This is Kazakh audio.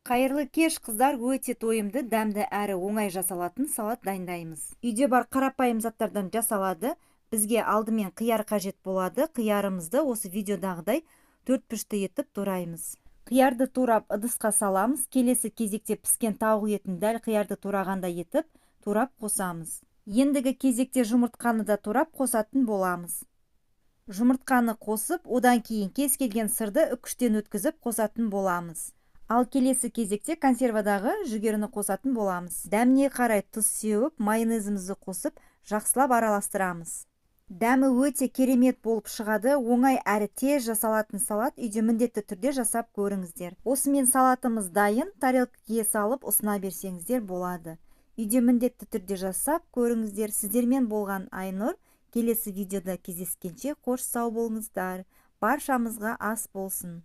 Қайырлы кеш, қыздар! Өте тойымды, дәмді әрі оңай жасалатын салат дайындаймыз. Үйде бар қарапайым заттардан жасалады. Бізге алдымен қияр қажет болады. Қиярымызды осы видеодағыдай төрт бұрышты етіп тураймыз. Қиярды турап, ыдысқа саламыз. Келесі кезекте піскен тауық етін дәл қиярды турағандай етіп турап қосамыз. Ендігі кезекте жұмыртқаны да турап қосатын боламыз. Жұмыртқаны қосып, одан кейін кез келген сырды үккіштен өткізіп қосатын боламыз. Ал келесі кезекте консервадағы жүгеріні қосатын боламыз. Дәміне қарай тұз сеуіп, майонезімізді қосып, жақсылап араластырамыз. Дәмі өте керемет болып шығады. Оңай әрі тез жасалатын салат, үйде міндетті түрде жасап көріңіздер. Осымен салатымыз дайын. Тарелкіге салып, ұсына берсеңіздер болады. Үйде міндетті түрде жасап көріңіздер. Сіздермен болған Айнұр. Келесі видеода кездескенше қош сау болыңыздар. Баршамызға ас болсын!